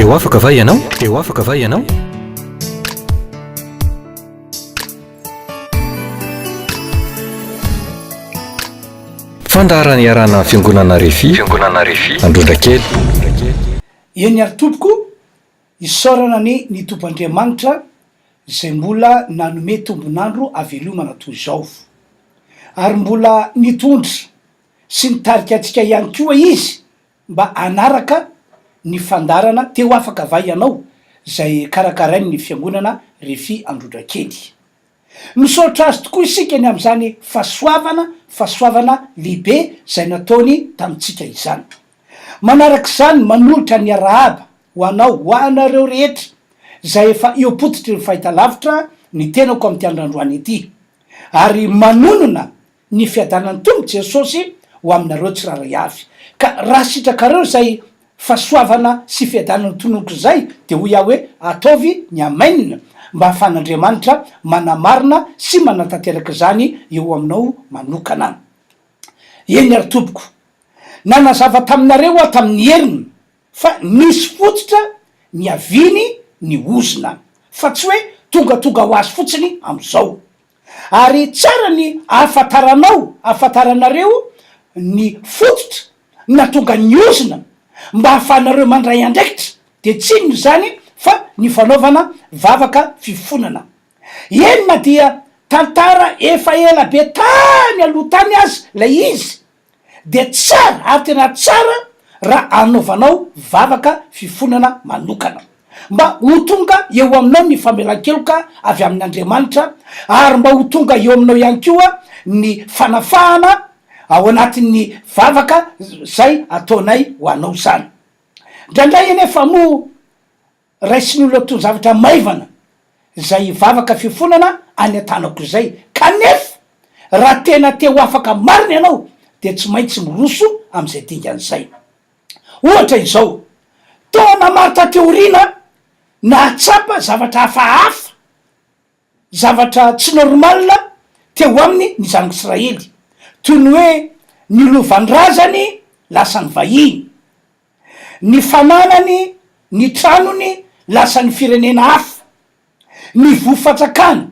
Te ho afaka va ianao? Te ho afaka va ianao? Fandaharana iarahana amin'ny Fiangonana Refi, Fiangonana Refi, Androndrakely. Eny ary tompoko, isaorana anie ny Tompo Andriamanitra izay mbola nanome tombon'andro havelomana toy izao. Ary mbola nitondra sy nitarika antsika ihany koa Izy mba hanaraka ny fandaharana Te ho afaka va ianao? izay karakarain'ny Fiangonana Refi Androndrakely. Misaotra Azy tokoa isika ny amin'izany fahasoavana, fahasoavana lehibe izay nataony tamintsika izany. Manaraka izany, manolotra ny arahaba ho anao, ho anareo rehetra izay efa eo am-pototry ny fahitalavitra ny tenako amin'ity andro androany ity. Ary manonona ny fiadanan'ny Tompo Jesosy ho aminareo tsirairay avy. Ka raha sitrakareo izay fahasoavana sy fiadanana tononiko izay, dia hoy aho hoe, ataovy ny Amen, mba hahafahan'Andriamanitra manamarina sy manatanteraka izany eo aminao manokana. Eny ary tompoko, nanazava taminareo aho tamin'ny heriny fa nisy fototra niaviany ny ozona, fa tsy hoe tongatonga ho azy fotsiny amin'izao. Ary tsara ny ahafantaranao, ahafantaranareo ny fototra nahatonga ny ozona mba ahafahanareo mandray andraikitra, dia tsy inona izany fa ny fanaovana vavaka fifonana. Eny na dia tantara efa ela be tany aloha tany aza ilay izy dia tsara ary tena tsara raha anaovanao vavaka fifonana manokana mba ho tonga eo aminao ny famelan-keloka avy amin' Andriamanitra ary mba ho tonga eo aminao ihany koa ny fanafahana ao anatin'ny vavaka zay ataonay ho anao zany. Indraindray anefa moa Raisin'ny olona toy ny zavatra maivana izay vavaka fifonana any an-tanako izay. Kanefa, raha tena te ho afaka marina ianao, dia tsy maintsy miroso amin'izay dingana izay. Ohatra izao, taona maro taty aoriana, nahatsapa zavatra hafahafa, zavatra tsy normal teo aminy ny zanak'Israely, toy ny hoe ny lovan-drazany lasan'ny vahiny. Ny fananany, ny tranony lasan'ny firenena hafa. Ny voa fantsakana,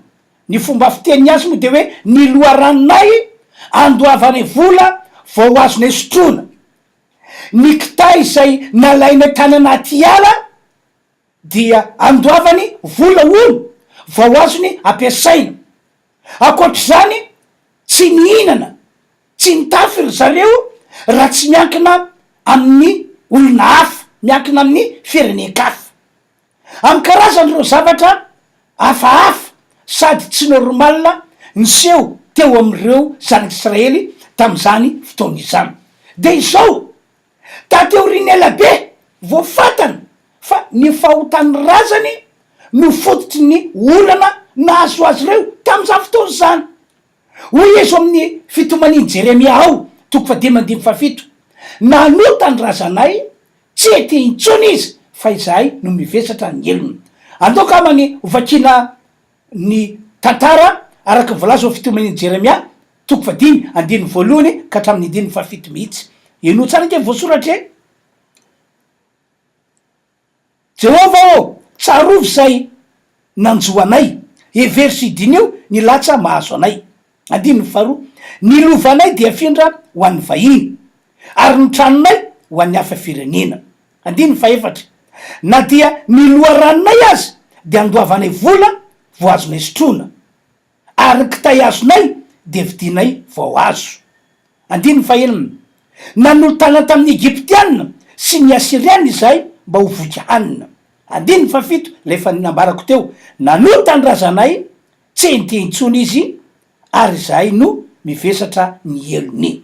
ny fomba fiteniny azy moa dia hoe ny loharanonay andoavanay vola vao azonay sotroina. Ny kitay izay nalainay tany anaty ala dia andoavany vola hono vao azony ampiasaina. Ankoatr'izany, tsy nihinana, tsy nitafy ry zareo raha tsy miankina amin'ny olona hafa, miankina amin'ny firenen-kafa. Amin'ny karazan'ireo zavatra hafahafa sady tsy normal niseho teo amin'ireo zanak'Israely tamin'izany fotoana izany. Dia izao, Taty aoriana ela be vao fantany fa ny fahotan'ny razany no fototry ny olana nahazo azy ireo tamin'izany fotoana izany. Hoy izy ao amin'ny Fitomanian'i Jeremia ao, toko fahadimy andininy fahafito, Nanota ny razanay, tsy ety intsony izy, fa izahay no mivesatra ny helony. Andao angamba ny hovakiana ny tantara araka ny voalaza ao Fitomanian'i Jeremia, toko fahadimy, andininy voalohany ka hatramin'ny andininy fahafito mihitsy. Henoy tsara ange ny voasoratra e! Jehovah ô, tsarovy izay nanjo anay, hevero sy diniho ny latsa mahazo anay. Andininy faharoa, Ny lovanay dia afindra ho an'ny vahiny, ary ny tranonay ho an'ny hafa firenena. Andininy fahefatra, Na dia ny loharanonay aza dia andoavanay vola vao azonay sotroina, ary ny kitay azonay dia vidinay vao azo. Andininy fahenina, Nanolo-tanana tamin'ny Egyptiana sy ny Asyriana izahay mba ho voky hanina. Andininy fahafito, ilay efa nambarako teo, Nanota ny razanay, tsy nitia intsony izy, ary izahay no mivesatra ny helony.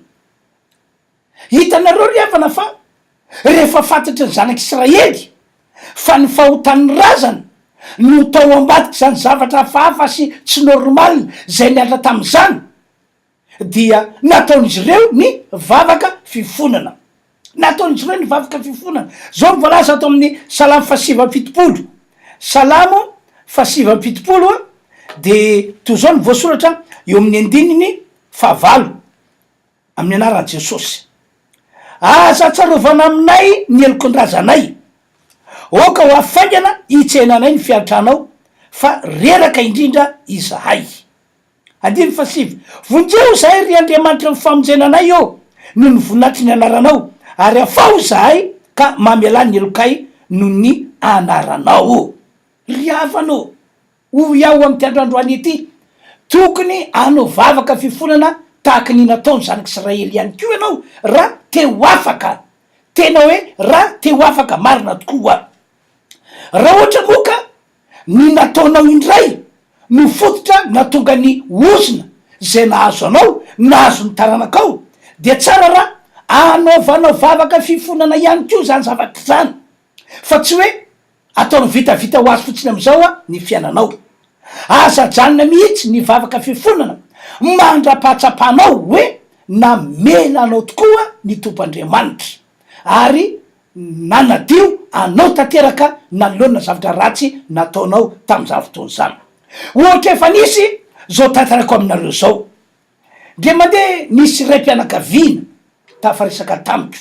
Hitanareo ry havana fa rehefa fantatry ny zanak'Israely fa ny fahotan'ny razana no tao ambadik'izany zavatra hafahafa sy tsy normal izay nihatra tamin'izany dia nataon'izy ireo ny vavaka fifonana. Nataon'izy ireo ny vavaka fifonana. Izao no voalaza ato amin'ny Salamo fahasivy amby fitopolo. Salamo fahasivy amby fitopolo dia toy izao no voasoratra eo amin'ny andininy fahavalo. Amin'ny anaran'i Jesosy. Aza tsarovana aminay ny heloky ny razanay. Aoka ho avy faingana hitsena anay ny fiantranao, fa reraka indrindra izahay. Andininy fahasivy, Vonjeo izahay, ry Andriamanitry ny famonjena anay ô, noho ny voninahitry ny anaranao, ary afaho izahay ka mamelà ny helokay noho ny anaranao. Ry havana ô, hoy aho amin'ity andro androany ity, tokony hanao vavaka fifonana tahaka ny nataon'ny zanak'Israely ihany koa ianao raha te ho afaka, tena hoe raha te ho afaka marina tokoa. Raha ohatra moa ka ny nataonao indray no fototra nahatonga ny ozona izay nahazo anao, nahazo ny taranakao, dia tsara raha anaovanao vavaka fifonana ihany koa izany zavatra izany, fa tsy hoe ataonao vitavita ho azy fotsiny amin'izao ny fiainanao. Aza ajanona mihitsy ny vavaka fifonana mandra-pahatsapanao hoe namela anao tokoa ny Tompo Andriamanitra, ary nanadio anao tanteraka nanoloana zavatra ratsy nataonao tamin'izany fotoana izany. Ohatra efa nisy izao tantaraiko aminareo izao. Dia mandeha nisy raim-pianakaviana tafaresaka tamiko.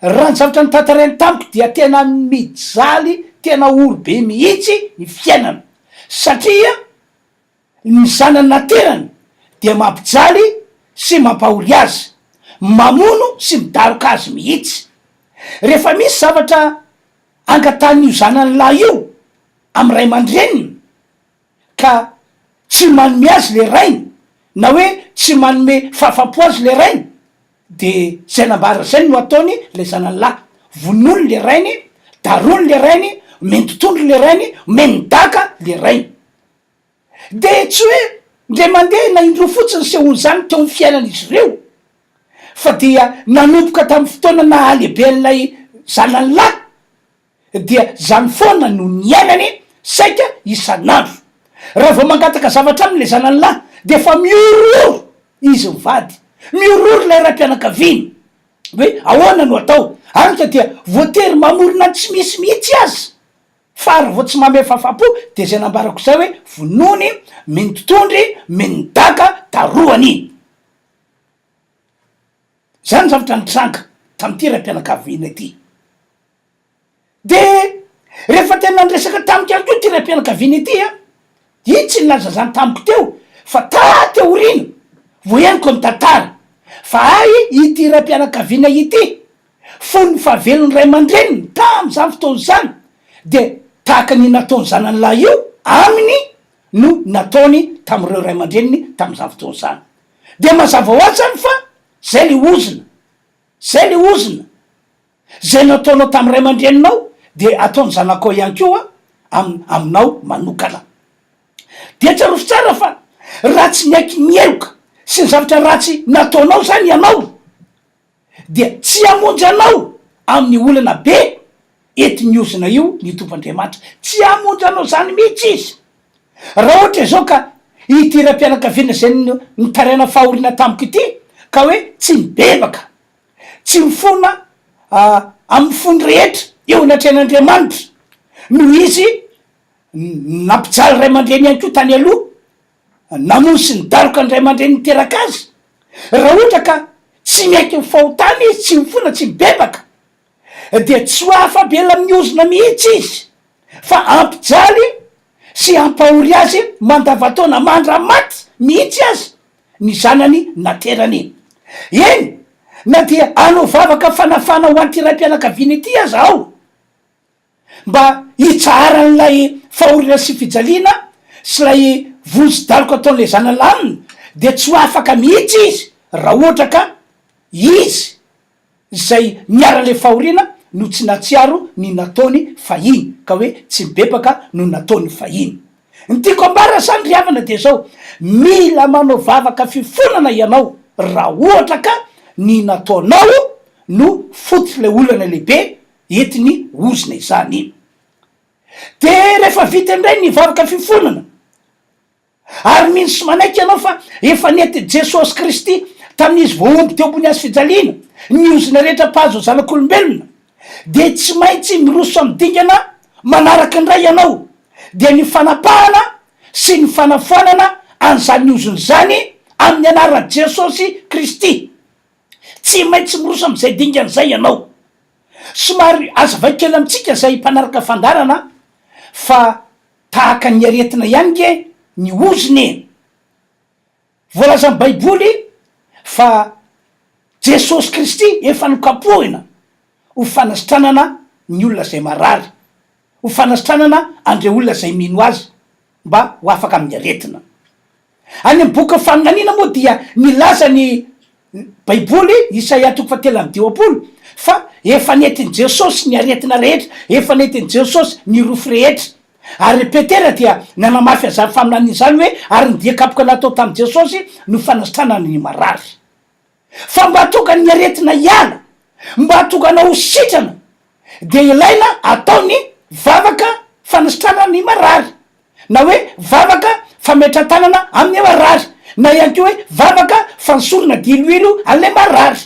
Raha ny zavatra notantarainy tamiko dia tena mijaly, tena ory be mihitsy ny fiainana satria Ny zanany naterany dia mampijaly sy mampahory azy, mamono sy midaroka azy mihitsy. Rehefa misy zavatra angatahin'io zanany lahy io amin'ny ray aman-dreniny ka tsy manome azy le rainy na hoe tsy manome fahafaham-po azy le rainy de zay nambara zay no ataony le zanany lahy, vonoiny le rainy, daroiny le rainy, omeny totohondry le rainy, omeny daka le rainy. Dia tsy hoe indray mandeha na indroa fotsiny nisehoan'izany teo amin'ny fiainan'izy ireo, fa dia nanomboka tamin'ny fotoana nahalehibe an'ilay zanany lahy, dia izany foana no niainany saika isan'andro. Raha vao mangataka zavatra aminy ilay zanany lahy, dia efa mihorohoro izy mivady, mihorohoro ilay raim-pianakaviana, hoe ahoana no atao, hany ka dia voatery mamorona ny tsy misy mihitsy aza. Fa ary vao tsy mamehy fafapo de zay nambarako zay hoe vonoiny, mintotondry, mindaka, darohany. Zany zavatra nitranga tamin'ity raim-pianakaviana ity. De rehefa tena niresaka tamiko ihany koa ity raim-pianakaviana ity an, iny tsy nilaza zany tamiko teo fa taty aoriana vao henoko ny tantara fa hay ity raim-pianakaviana ity Fony fahavelon'ny ray aman-dreniny tamin'izany fotoana izany dia tahaka ny nataon'ny zanany lahy io aminy no nataony tamin'ireo ray aman-dreniny tamin'izany fotoana izany. Dia mazava ho azy izany fa izay ilay ozona, izay ilay ozona, izay nataonao tamin'ny ray aman-dreninao dia ataon'ny zanakao ihany koa aminao manokana. Dia tsarovy tsara fa raha tsy niaiky ny heloka sy ny zavatra ratsy nataonao izany ianao, dia tsy hamonjy anao amin'ny olana be entin'ny ozona io ny Tompo Andriamanitra. Tsy hamonjy anao izany mihitsy Izy. Raha ohatra izao ka ity raim-pianakaviana izay nitaraina fahoriana tamiko ity ka hoe tsy mibebaka, tsy mifona amin'ny fony rehetra eo anatrehan'Andriamanitra noho izy nampijaly ray aman-dreny ihany koa tany aloha, namono sy nidaroka ny ray aman-dreny niteraka azy, raha ohatra ka tsy miaiky ny fahotany izy, tsy mifona, tsy mibebaka, dia tsy ho afa-bela amin'ny ozona mihitsy izy, fa hampijaly sy hampahory azy mandavantaona mandra-maty mihitsy aza ny zanany naterany. Eny, na dia hanao vavaka fanafana ho an'ity raim-pianakaviana ity aza aho, mba hitsaharan'ilay fahoriana sy fijaliana sy ilay vonjy daroka ataon'ilay zanany lahy aminy dia tsy ho afaka mihitsy izy raha ohatra ka izy izay niharan'ilay fahoriana no tsy nahatsiaro ny nataony fahiny ka hoe tsy mibebaka no nataony fahiny. Ny tiako ambara zany ry havana dia izao, mila manao vavaka fifonana ianao raha ohatra ka ny nataonao no fototr'ilay olana lehibe Entiny ozona izany. Dia rehefa vita indray ny vavaka fifonana, ary mino sy manaiky ianao fa efa nentin'i Jesosy Kristy tamin'izy voahombo teo ambony hazo fijaliana ny ozona rehetra mpahazo ny zanak'olombelona, dia tsy maintsy miroso amin'ny dingana manaraka indray ianao, dia ny fanapahana sy ny fanafoanana an'izany ozona izany amin'ny anaran'i Jesosy Kristy. Tsy maintsy miroso amin'izay dingana izay ianao. Somary azavaiko kely amintsika izay mpanaraka fandaharana fa tahaka ny aretina ihany nge ny ozona e! Voalazan'ny Baiboly fa Jesosy Kristy efa nokapohina ho fanasitranana ny olona izay marary, ho fanasitranana an'ireo olona izay mino Azy mba ho afaka amin'ny aretina. Any amin'ny bokin'ny faminaniana moa dia milaza ny Baiboly, Isaia toko fahatelo amby dimampolo, fa efa nentin'i Jesosy ny aretina rehetra, efa nentin'i Jesosy ny rofy rehetra. Ary Petera dia nanamafy an'izany faminaniana izany hoe, Ary ny dia kapoka natao tamin'i Jesosy no fanasitranana ny marary. Fa mba hahatonga ny aretina hiala, mba hahatonga anao ho sitrana, dia ilaina atao ny vavaka fanasitranana ny marary, na hoe vavaka fametran-tanana amin'ny marary, na ihany koa hoe vavaka fanosorana diloilo an'ilay marary.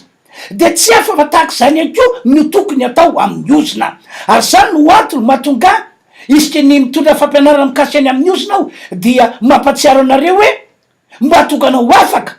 Dia tsy hafa fa tahaka izany ihany koa no tokony atao amin'ny ozona. Ary izany no antony mahatonga ahy, isaky ny mitondra fampianarana mikasika ny amin'ny ozona aho, dia mampahatsiaro anareo hoe mba hahatonga anao ho afaka,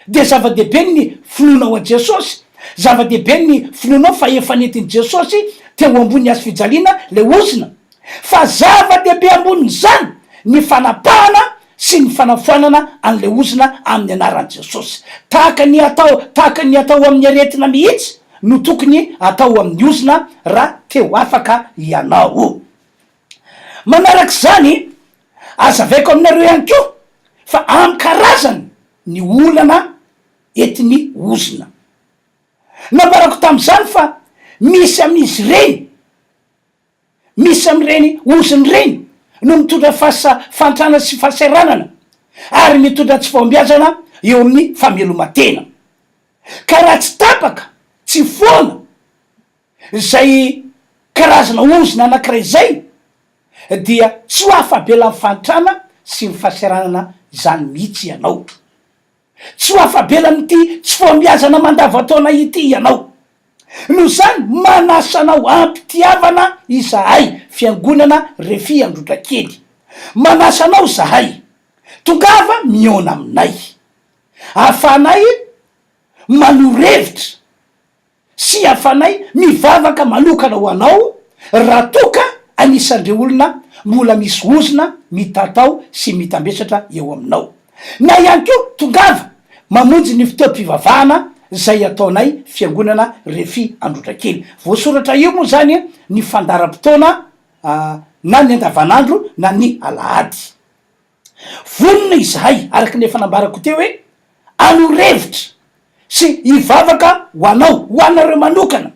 Dia zava-dehibe ny finoanao an'i Jesosy, zava-dehibe ny finoanao fa efa nentin'i Jesosy teo ambony hazo fijaliana ilay ozona, fa zava-dehibe ambonin'izany ny fanapahana sy ny fanafoanana an'ilay ozona amin'ny anaran'i Jesosy. Tahaka ny atao tahaka ny atao amin'ny aretina mihitsy no tokony atao amin'ny ozona raha te ho afaka ianao. Manaraka izany, azavaiko aminareo ihany koa fa amin-karazany ny olana entin'ny ozona. Nambarako tamin'izany fa misy amin'izy ireny, misy amin'ireny ozona ireny no mitondra fasa fahantrana sy fahasahiranana ary mitondra tsy fahombiazana eo amin'ny fameloman-tena. Ka raha tsy tapaka, tsy foana, Izay karazana ozona anankiray izay dia tsy ho afa-bela amin'ny fahantrana sy ny fahasahiranana izany mihitsy ianao. Tsy ho afa-bela amin'ity tsy fahombiazana mandavantaona ity ianao. Noho izany, manasa anao am-pitiavana izahay, Fiangonana Refi Androtrakely. Manasa anao izahay. Tongava mihaona aminay. Ahafahanay manoro hevitra. sy hafanay mivavaka manokana ho anao raha toa ka anisan'ireo olona mbola misy ozona mitatao sy mitambesatra eo aminao. Na ihany koa tongava mamonjy ny fotoam-pivavahana izay ataonay Fiangonana Refi Androtrakely. Voasoratra eo moa izany ny fandaharam-potoana na ny andavanandro na ny alahady. Vonona izahay, araka ny efa nambarako teo hoe, hanoro hevitra sy hivavaka ho anao, ho anareo manokana.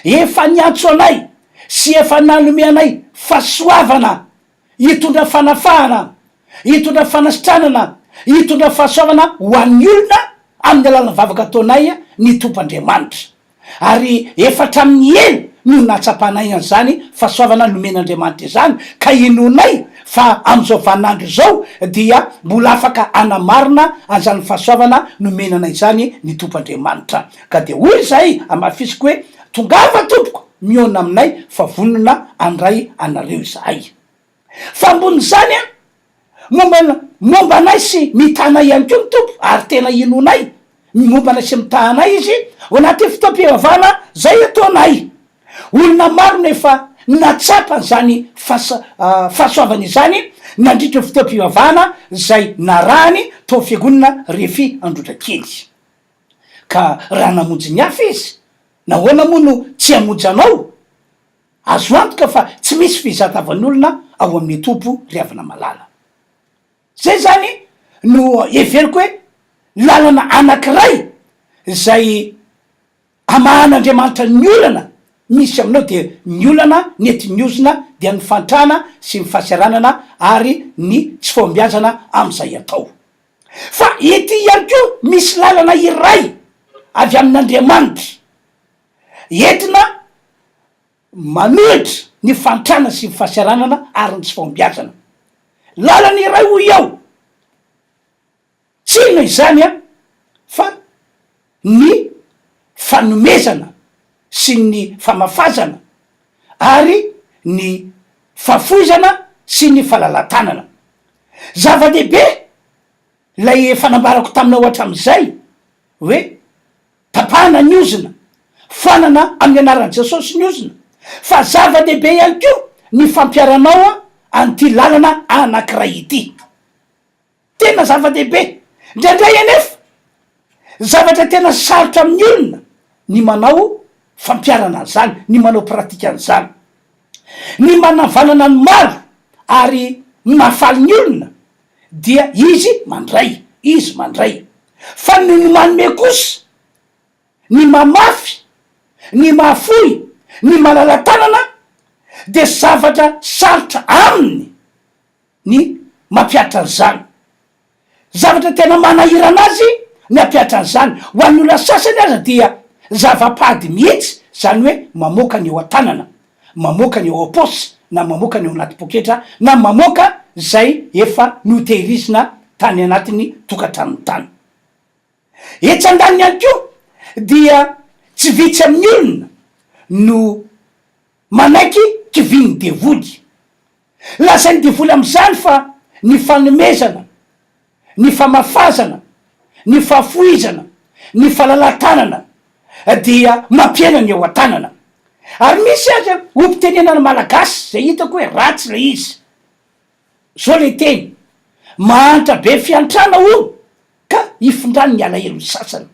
Efa niantso anay sy efa nanome anay fahasoavana hitondra fanafahana, hitondra fanasitranana, hitondra fahasoavana ho an'ny olona amin'ny alalan'ny vavaka ataonay ny Tompo Andriamanitra. Ary efa hatramin'ny ela no nahatsapanay an'izany fahasoavana nomen'Andriamanitra izany, ka inoanay fa amin'izao vaninandro izao dia mbola afaka hanamarina an'izany fahasoavana nomena anay izany ny Tompo Andriamanitra. Ka dia hoy izahay, hamafisiko hoe, Tongava tompoko, mihaona aminay fa vonona handray anareo izahay. Fa ambonin'izany an, momba momba anay sy mitaha anay ihany koa ny Tompo, ary tena inoanay ny momba anay sy mitaha anay Izy ao anatin'ny fotoam-pivavahana izay ataonay. Olona maro no efa nahatsapa an'izany fahas fahasoavana izany nandritra ny fotoam-pivavahana izay narahany tao Fiangonana Refi Androtrakely. Ka raha namonjy ny hafa Izy, nahoana moa no tsy hamonjy anao? Azo antoka fa tsy misy fizatavan'olona ao amin'ny Tompo ry havana malala. Zay zany no heveriko hoe lalana anankiray izay amahan'Andriamanitra ny olana misy aminao dia ny olana nentin'ny ozona dia ny fahantrana sy ny fahasahiranana ary ny tsy fahombiazana amin'izay atao. Fa ity ihany koa misy lalana iray avy amin'Andriamanitra entina manohitra ny fahantrana sy ny fahasahiranana ary ny tsy fahombiazana. Lalana iray hoy aho, tsy inona izany an, fa ny fanomezana sy ny famafazana ary ny fahafoizana sy ny falalatanana. Zava-dehibe ilay efa nambarako taminao hatramin'izay hoe. Tapahana ny ozona. Foanana amin'ny anaran'i Jesosy ny ozona. Fa zava-dehibe ihany koa ny fampiharanao an'ity lalana anankiray ity. Tena zava-dehibe. Indraindray anefa, zavatra tena sarotra amin'ny olona ny manao fampiharana an'izany, ny manao pratique an'izany. Ny manavanana ny maro ary ny mahafaly ny olona dia izy mandray, izy mandray. Fa ny ny manome kosa, ny mamafy, ny mahafoy, ny malala-tanana dia zavatra sarotra aminy ny mampihatra an'izany. Zavatra tena manahirana azy ny hampihatra an'izany. Ho an'ny olona sasany aza dia zava-pady mihitsy izany hoe mamoaka ny eo an-tanana, mamoaka ny eo am-paosy na mamoaka ny ao anaty poketra na mamoaka izay efa notehirizina tany anatin'ny tokantranony tany. Etsy andaniny ihany koa dia tsy vitsy amin'ny olona no manaiky kivin'ny devoly. Lazain'ny devoly amin'izany fa ny fanomezana, ny famafazana, ny fahafohizana, ny falalahan-tanana dia mampihena ny eo an-tanana. Ary misy aza ompitenenana malagasy izay hitako hoe ratsy ilay izy. Zao ilay teny, mahantra be fiantrana hono ka ifindrany ny alahelon'ny sasany.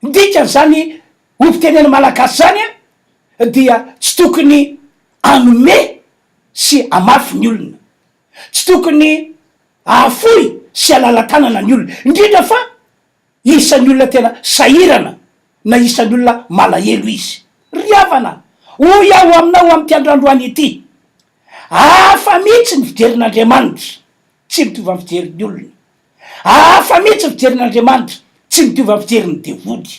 Ny dikan'izany hompitenena malagasy izany dia tsy tokony hanome sy hamafy ny olona, tsy tokony hahafoy sy halala-tanana ny olona, indrindra fa isan'ny olona tena sahirana na isan'ny olona malahelo izy. Ry havana, hoy aho aminao amin'ity androandroany ity, hafa mihitsy ny fijerin'Andriamanitra, tsy mitovy amin'ny fijerin'ny olona. Hafa mihitsy ny fijerin'Andriamanitra, tsy mitovy amin'ny fijerin'ny devoly.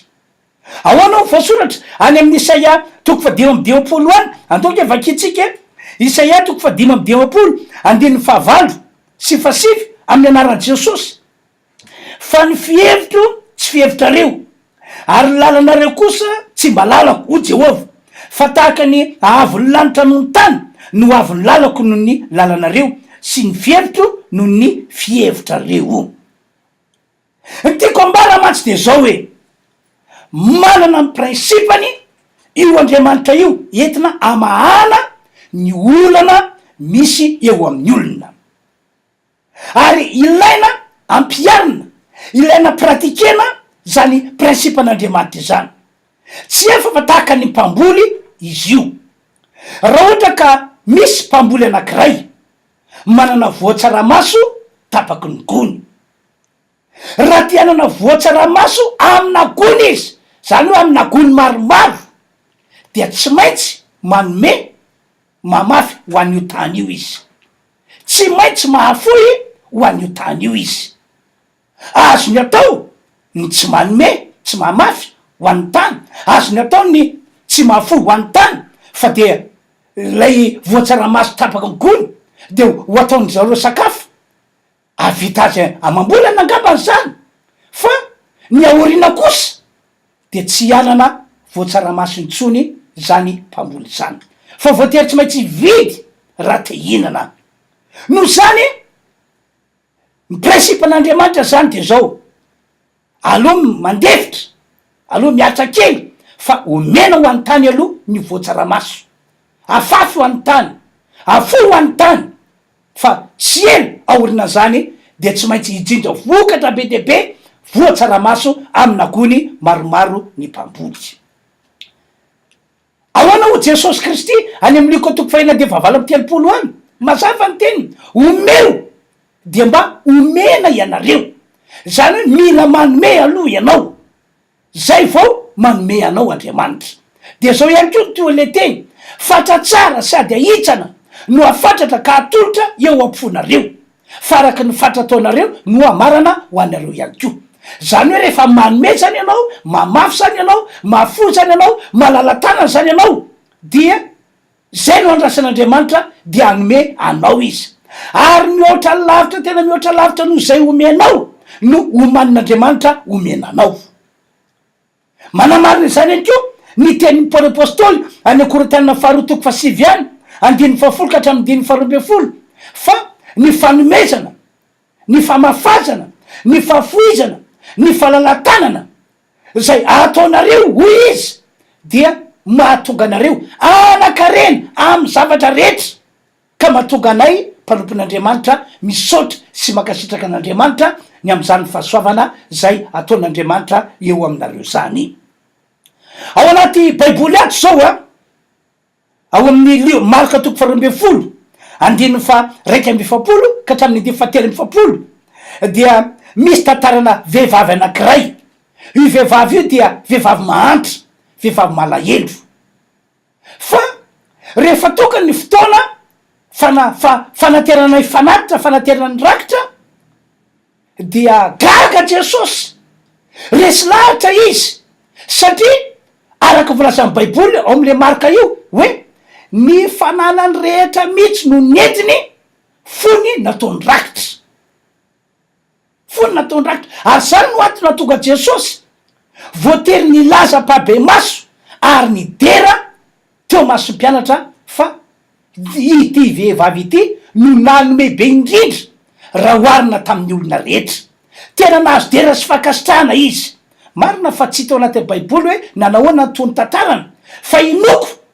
Ahoana hoy voasoratra any amin'ny Isaia toko fahadimy amby dimampolo any? Andao ange vakintsika e! Isaia toko fahadimy amby dimampolo, andininy fahavalo sy fahasivy, amin'ny anaran'i Jesosy. Fa ny fihevitro tsy fihevitrareo, ary ny lalanareo kosa tsy mba lalako, hoy Jehovah. Fa tahaka ny haavon'ny lanitra noho ny tany no haavon'ny lalako noho ny lalanareo, sy ny fihevitro noho ny fihevitrareo. Ny tiako ambara mantsy dia izao hoe, manana ny principe-ny io Andriamanitra io entina hamahana ny olana misy eo amin'ny olona. Ary ilaina ampiharina, ilaina pratiquer-na izany principe-n'Andriamanitra izany. Tsy efa fa tahaka ny mpamboly izy io. Raha ohatra ka misy mpamboly anankiray manana voan-tsaramaso tapaky ny gony. Raha te hanana voan-tsaramaso amina gony izy, izany hoe amina gony maromaro, dia tsy maintsy manome mamafy ho an'io tany io izy. Tsy maintsy mahafoy ho an'io tany io izy. Azony atao ny tsy manome, tsy mamafy ho an'ny tany, azony atao ny tsy mahafoy ho an'ny tany, fa dia ilay voan-tsaramaso tapaka gony dia ho ataon-dry zareo sakafo. Hahavita azy amam-bolana angamba izany, fa ny aoriana kosa dia tsy hanana voan-tsaramaso intsony izany mpamboly izany, fa voatery tsy maintsy hividy raha te hihinana. Noho izany, ny principe-n'Andriamanitra izany dia izao, Aleo mandefitra, aleo miaritra kely fa omena ho an'ny tany aloha ny voatsaramaso. Afafy ho an'ny tany, afoy ho an'ny tany fa tsy ela aorinan'izany dia tsy maintsy hijinja vokatra be dia be voatsaramaso amina gony maromaro ny mpamboly. Ahoana hoy Jesosy Kristy any amin'ny Lioka toko fahena dia fahavalo amby telopolo any? Mazava ny teniny, omeo dia mba omena ianareo. Izany hoe mila manome aloha ianao, zay vao manome anao Andriamanitra. Dia zao ihany koa ny tohin'ilay teny, fatra tsara sady ahitsana no afatratra ka atolotra eo am-ponareo. Fa araka ny fatra ataonareo no hamarana ho anareo ihany koa. Izany hoe rehefa manome izany ianao, mamafy izany ianao, mahafoy izany ianao, malala-tanana izany ianao, dia izay no andrasan'Andriamanitra dia hanome anao Izy. Ary mihoatra lavitra, tena mihoatra lavitra noho izay omenao no omanin'Andriamanitra omena anao. Manamarina izany ihany koa ny tenin'i Paoly Apostoly any Korintiana faharoa toko fahasivy ihany, andininy fahafolo ka hatramin'ny andininy faharoa ambin'ny folo, fa ny fanomezana, ny famafazana, ny fahafohizana, ny falalatanana. Izay ataonareo, hoy izy, dia mahatonga anareo hanan-karena amin'ny zavatra rehetra, ka mahatonga anay mpanompon'Andriamanitra misaotra sy mankasitraka an'Andriamanitra ny amin'izany fahasoavana izay ataon'Andriamanitra eo aminareo izany. Ao anaty Baiboly ato izao an, Ao amin'ny Lio, Marka toko faharoa ambin'ny folo, andininy faha-41 ka hatramin'ny andininy faha-43 dia misy tantarana vehivavy anankiray. Io vehivavy io dia vehivavy mahantra, vehivavy malahelo. Fa rehefa tonga ny fotoana fana- fa- fanaterana ny fanatitra, fanaterana ny rakitra, Dia gaga Jesosy, resy lahatra izy, satria araka ny voalazan'ny Baiboly ao amin'ilay marika io hoe ny fananany rehetra mihitsy no nentiny fony nataony rakitra. Fony nataony rakitra. Ary izany no antony nahatonga Jesosy voatery nilaza ampahibemaso ary nidera teo imason'ny mpianatra fa Ity vehivavy ity no nanome be indrindra raha oharina tamin'ny olona rehetra. Tena nahazo dera sy fankasitrahana izy. Marina fa tsy hita ao anatin'ny Baiboly hoe nanahoana ny tohin'ny tantarany, fa inoako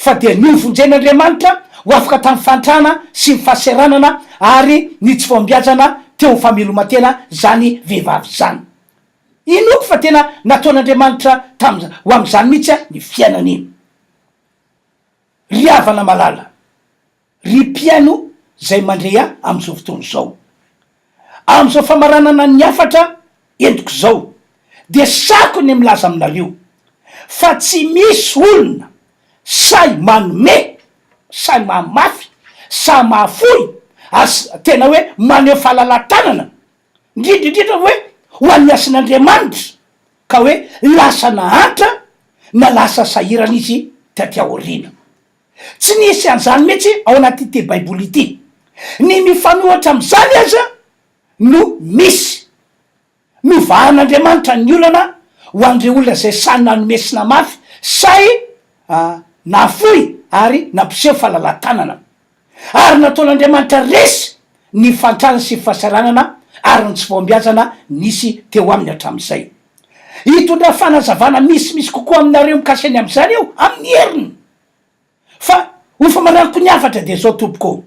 fa dia novonjen'Andriamanitra ho afaka tamin'ny fahantrana sy ny fahaseranana ary ny tsy fahombiazana teo amin'ny fameloman-tena izany vehivavy izany. Inoako fa tena nataon'Andriamanitra tamin'ny ho amin'izany mihitsy ny fiainany. Ry havana malala, ry mpihaino izay mandre ahy amin'izao fotoana izao, amin'izao famaranana ny hafatra entiko izao, dia sahiko ny milaza aminareo fa tsy misy olona sahy manome, sahy mahamafy, sahy mahafoy, ary tena hoe maneho fahalalahan-tanana, indrindra indrindra hoe ho an'ny hasin'Andriamanitra, ka hoe lasa nahantra na lasa sahirana izy taty aoriana. Tsy nisy an'izany mihitsy ao anatin'ity Baiboly ity. Ny mifanohitra amin'izany aza no misy. Novahan'Andriamanitra ny olana ho an'ireo olona izay sahy nanome sy namafy, sahy nahafoy ary nampiseho fahalalahan-tanana. Ary nataon'Andriamanitra resy ny fahantrana sy fahasahiranana ary ny tsy fahombiazana nisy teo aminy hatramin'izay. Hitondra fanazavana misimisy kokoa aminareo mikasika ny amin'izany aho amin'ny heriny. Fa ho famaranako ny hafatra dia izao tompoko ô,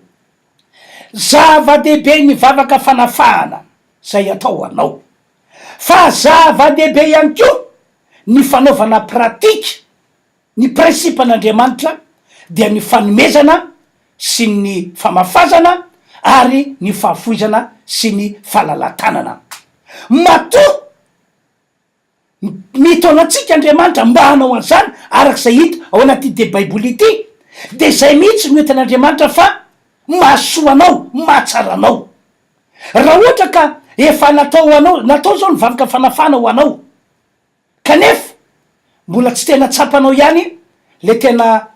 zava-dehibe ny vavaka fanafahana izay atao ho anao. Fa zava-dehibe ihany koa ny fanaovana pratika Ny principe-n'Andriamanitra dia ny fanomezana sy ny famafazana ary ny fahafoizana sy ny fahalalahan-tanana. Matoa mitaona antsika Andriamanitra mba hanao an'izany araka izay hita ao anatin'ity Baiboly ity, dia izay mihitsy no entin'Andriamanitra fa mahasoa anao, mahatsara anao. Raha ohatra ka efa natao ho anao, natao izao ny vavaka fanafahana ho anao, Kanefa mbola tsy tena tsapanao ihany le tena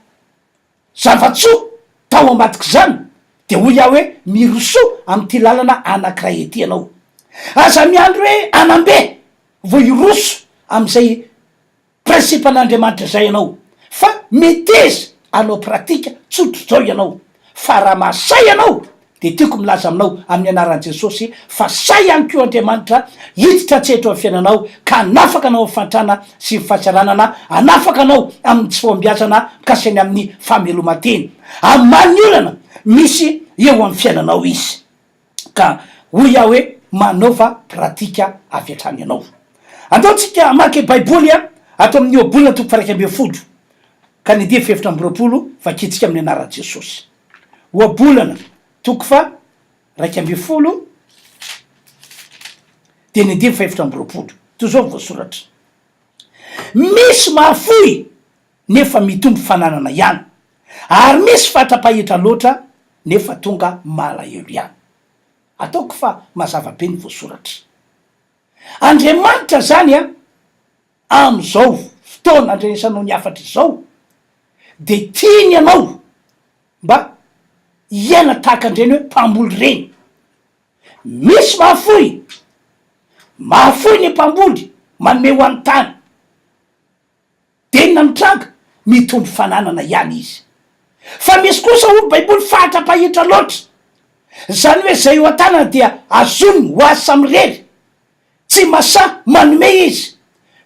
zava-tsoa tao ambadik'izany de hoy aho hoe mirosoa amin'ity lalana anakiray ity ianao. Aza miandry hoe anambe vao hiroso amin'izay principe an'Andriamanitra izay ianao fa meteza hanao pratique tsotr'izao ianao fa raha mahasahy ianao Dia tiako milaza aminao amin'ny anaran'i Jesosy fa sahy ihany koa Andriamanitra hiditra an-tsehatra eo amin'ny fiainanao ka hanafaka anao amin'ny fahantrana sy ny fahasahiranana, hanafaka anao amin'ny tsy fahombiazana mikasika ny amin'ny fameloman-tena. Hamaha ny olana misy eo amin'ny fiainanao Izy. Ka hoy aho hoe manaova pratika avy hatrany ianao. Andao tsika hamaky Baiboly ato amin'ny Ohabolana toko faha 11 ka ny andininy faha 24 vakintsika amin'ny anaran'i Jesosy. Ohabolana, toko faha 11, dia ny andininy faha 24. Toy izao no voasoratra, Misy mahafoy nefa mitombo fananana ihany, ary misy fatra-pahitra loatra nefa tonga malahelo ihany. Ataoko fa mazava be ny voasoratra. Andriamanitra izany an, amin'izao fotoana andrenesanao ny hafatra izao, dia tiany ianao mba hiaina tahaka an'ireny hoe mpamboly ireny. Misy mahafoy, mahafoy ny mpamboly manome ho an'ny tany. Dia inona no mitranga? Mitombo fananana ihany izy. Fa misy kosa hoy ny Baiboly fatra-pahitra loatra. Izany hoe izay eo an-tanana dia azoniny ho azy samirery. Tsy masahy manome izy.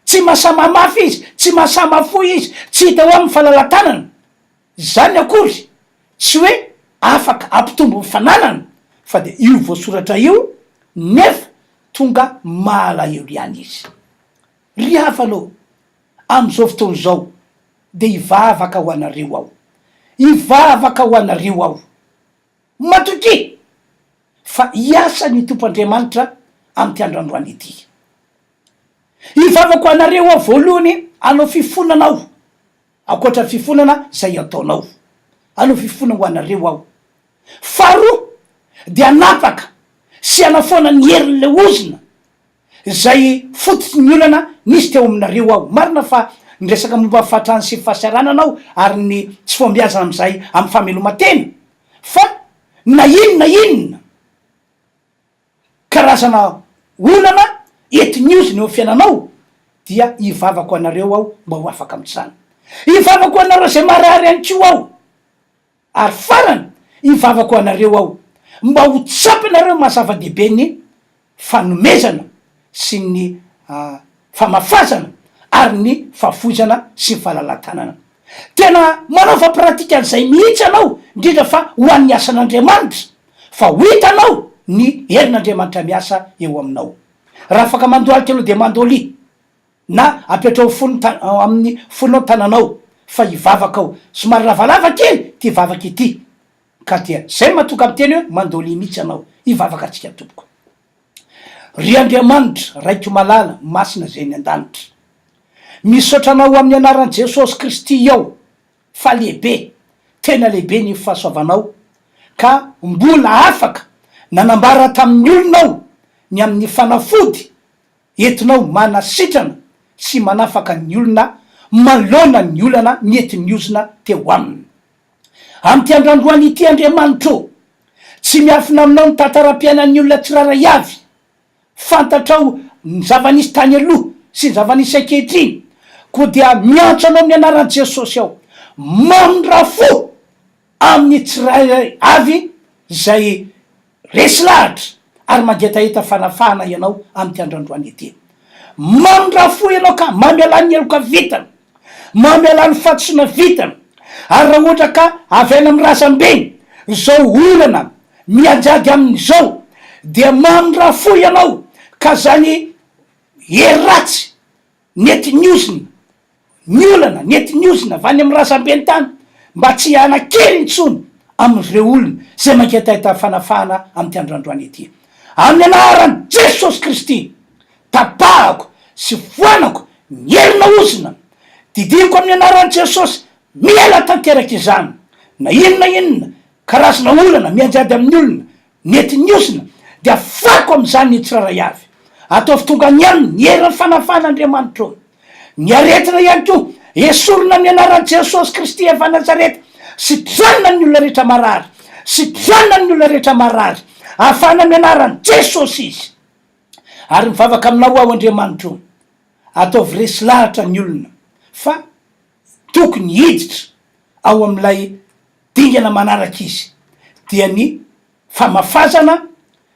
Tsy mahasahy mamafy izy, tsy mahasahy mahafoy izy, tsy hita eo aminy ny falalatanana. Izany akory tsy hoe afaka hampitombo ny fananana fa dia io voasoratra io nefa tonga mahalahelo ihany izy. Ry havana ô, amin'izao fotoana izao dia hivavaka ho anareo aho. Hivavaka ho anareo aho. Matokia fa hiasa ny Tompo Andriamanitra amin'ity andro androany ity. Hivavaka ho anareo aho voalohany hanao fifonana aho, ankoatra ny fifonana izay ataonao. Hanao fifonana ho anareo aho. Faharoa dia hanapaka sy hanafoana ny herin'ilay ozona izay fototry ny olana nisy teo aminareo aho. Marina fa niresaka momba ny fahatrany sy ny fahasahiranana aho ary ny tsy fahombiazana amin'izay amin'ny fameloman-tena, fa na inona inona karazana olana entin'ny ozona eo amin'ny fiainanao dia hivavaka ho anareo aho mba ho afaka amin'izany. Hivavaka ho anareo izay marary ihany koa aho. Ary farany, hivavaka ho anareo aho, mba ho tsapanareo ny maha-zava-dehibe ny fanomezana sy ny famafazana ary ny fahafoizana sy ny fahalalahan-tanana. Tena manaova pratika an'izay mihitsy ianao, indrindra fa ho an'ny asan'Andriamanitra, fa ho hitanao ny herin'Andriamanitra miasa eo aminao. Raha afaka mandohalika aloha dia mandolia. Na apetraho fony amin'ny fonao tananao fa hivavaka aho. Somary lavalava kely ity vavaka ity ka dia zay mahatonga miteny hoe mandolia mihitsy ianao. Hivavaka antsika tompoko. Ry Andriamanitra Raiko malala masina izay any an-danitra. Misaotra anao amin'ny anaran'i Jesosy Kristy aho fa lehibe, tena lehibe ny fahasoavanao ka mbola afaka nanambara tamin'ny olona aho ny amin'ny fanafody entinao manasitrana sy manafaka ny olona manoloana ny olana nentin'ny ozona teo aminy. Amin'ity andro androany ity Andriamanitra ô, tsy miafina aminao ny tantaram-piainan'ny olona tsirairay avy. Fantatrao ny zava-nisy tany aloha sy ny zava-nisy ankehitriny. Koa dia miantso anao amin'ny anaran'i Jesosy aho, mamindrà fo amin'ny tsirairay avy izay resy lahatra ary mangetaheta fanafahana ianao amin'ity andro androany ity. Mamindrà fo ianao ka mamelà ny heloka vitany, mamelà ny fahadisoana vitany, ary raha ohatra ka avy any amin'ny razambeny izao olana mianjady aminy izao dia mamindrà fo ianao ka zany hery ratsy Nety niozona ny olana, nety niozona avy any amin'ny razambeny tany mba tsy hanan-kery intsony amin'ireo olona izay mangetaheta fanafahana amin'ity andro androany ity. Amin'ny anaran'i Jesosy Kristy, tapahako sy foanako ny herina ozona, didiniko amin'ny anaran'i Jesosy miala tanteraka izany, na inona na inona karazana olana mianjady amin'ny olona, Mety ny ozona dia fako amin'izany ny tsirairay avy. Ataovy tonga any aminy ny herin'ny fanafahana Andriamanitra ô. Ny aretina ihany koa esorina amin'ny anaran'i Jesosy Kristy avy any Nazareta. Sitranina ny olona rehetra marary. Sitranina ny olona rehetra marary. Afahana amin'ny anaran'i Jesosy izy. Ary mivavaka aminao aho Andriamanitra ô. Ataovy resy lahatra ny olona fa tokony hiditra ao amin'ilay dingana manaraka izy dia ny famafazana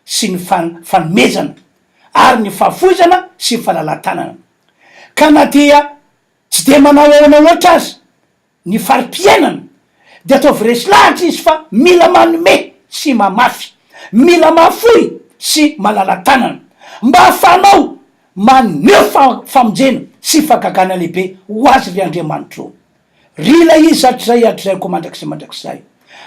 sy ny fanomezana ary ny fahafoizana sy ny falalatanana. Ka na dia tsy dia manao ahoana loatra aza ny fari-piainana dia ataovy resy lahatra izy fa mila manome sy mamafy, mila mahafoy sy malala-tanana mba hahafahanao maneho famonjena sy fahagagana lehibe ho azy ry Andriamanitra ô. Ry ilay Izy hatrizay hatrizay koa mandrakizay mandrakizay.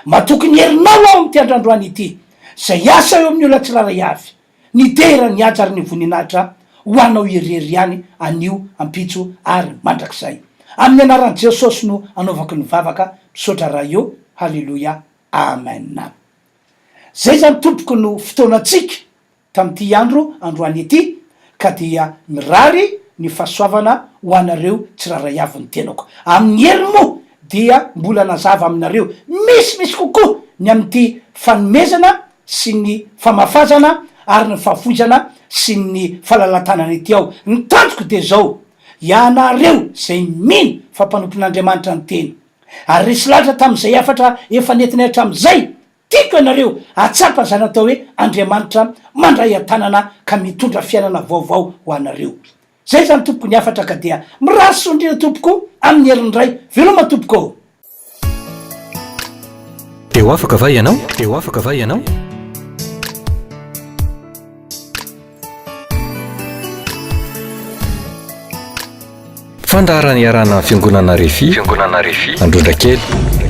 Matoky ny herinao aho amin'ity andro androany ity, izay hiasa eo amin'ny olona tsirairay avy. Ny dera, ny haja ary ny voninahitra ho anao irery ihany anio, ampitso ary mandrakizay. Amin'ny anaran'i Jesosy no anaovako ny vavaka, misaotra Ray ô, Haleloia, Amen. Zay zany tompoko no fotoanantsika. tamin'ity andro androany ity ka dia mirary ny fahasoavana ho anareo tsirairay avy ny tenako. Amin'ny heriny moa dia mbola nazava aminareo misimisy kokoa ny amin'ity fanomezana sy ny famafazana ary ny fahafoizana sy ny falalatanana ity aho. Ny tanjoko dia izao, ianareo izay mino fa mpanompon'Andriamanitra ny tena ary resy lahatra tamin'izay hafatra efa nentinay hatramin'izay, Tiako ianareo hahatsapa izany atao hoe Andriamanitra mandray an-tanana ka mitondra fiainana vaovao ho anareo. Zay zany tompoko ny hafatra ka dia mirary soa indrindra tompoko amin'ny herin'ny Ray. Veloma tompoko ô! Dia ho afaka va ianao? Dia ho afaka va ianao? Fandaharana iarahana amin'ny Fiangonana Refi, Fiangonana Refi, Androndrakely.